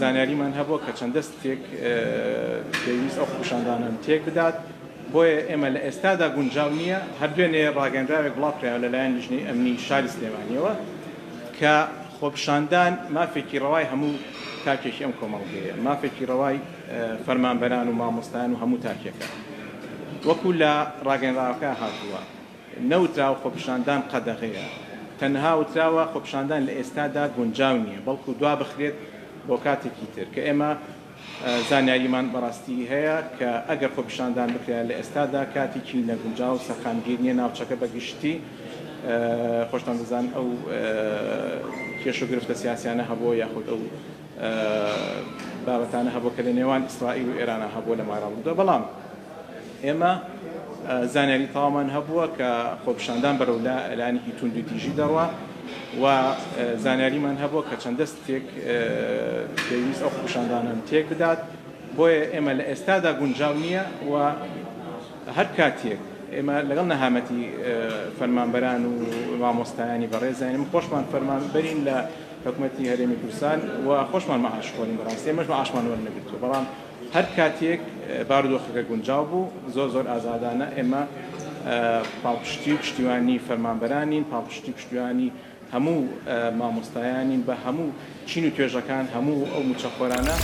زانیاریمان هەبووە کە چەند دەستێک دەیویست ئەو خۆپیشاندانە تێک بدات، بۆیە ئێمە لە ئێستادا گونجاو نییە. هەر دوێنێ ڕاگەنراوێک بڵاوکرایەوە لەلایەن لیژنەی ئەمنی شاری سلێمانییەوە کە خۆپیشاندان مافێکی ڕەوای هەموو تاکێکی ئەم کۆمەڵگەیە، مافێکی ڕەوای فەرمانبەران و مامۆستایان و هەموو تاکێکە. وەکو لە ڕاگەنراوەکە هاتووە، نەوتراوە خۆپیشاندان قەدەغەیە، تەنها وتراوە خۆپیشاندان لە ئێستادا گونجاو نییە، بەڵکو دوابخرێت بۆ کاتێکی تر، کە ئێمە زانیاریمان بەڕاستی هەیە کە ئەگەر خۆپیشاندان بکرایە لە ئێستادا کاتێکی نەگونجاو و سەقامگیر نییە ناوچەکە بە گشتی، خۆشتان دەزانن ئەو کێشە و گرفتە سیاسیانە هەبووە یاخود ئەو بابەتانە هەبووە کە لە نێوان ئیسرائیل و ئێرانا هەبووە لە ماوەی ڕابردوودا، بەڵام ئێمە زانیاری تەواومان هەبووە کە خۆپیشاندان بەرەو لایەنێکی توندوتیژی دەڕوا و زانیاریمان هەبووە کە چەند دەستێک دەیویست ئەو خۆپیشاندانە تێک بدات، بۆیە ئێمە لە ئێستادا گونجاو نییە و هەر کاتێک ئێمە لەگەڵ نەهامەتی فەرمانبەران و مامۆستایانی بەڕێزین، ئێمە خۆشمان فەرمانبەرین لە حکومەتی هەرێمی کوردستان و خۆشمان مەعاش خۆرین، بەڕاستی ئێمەش مەعاشمان وەرنەگرتووە، بەڵام هەر کاتێک بارودۆخەکە گونجاو بوو زۆر زۆر ئازادانە ئێمە پاڵپشتی و پشتیوانی فەرمانبەرانین، پاڵپشتی و پشتیوانی هەموو مامۆستایانین بە هەموو چین و توێژەکان، هەموو ئەو مووچەخۆرانە.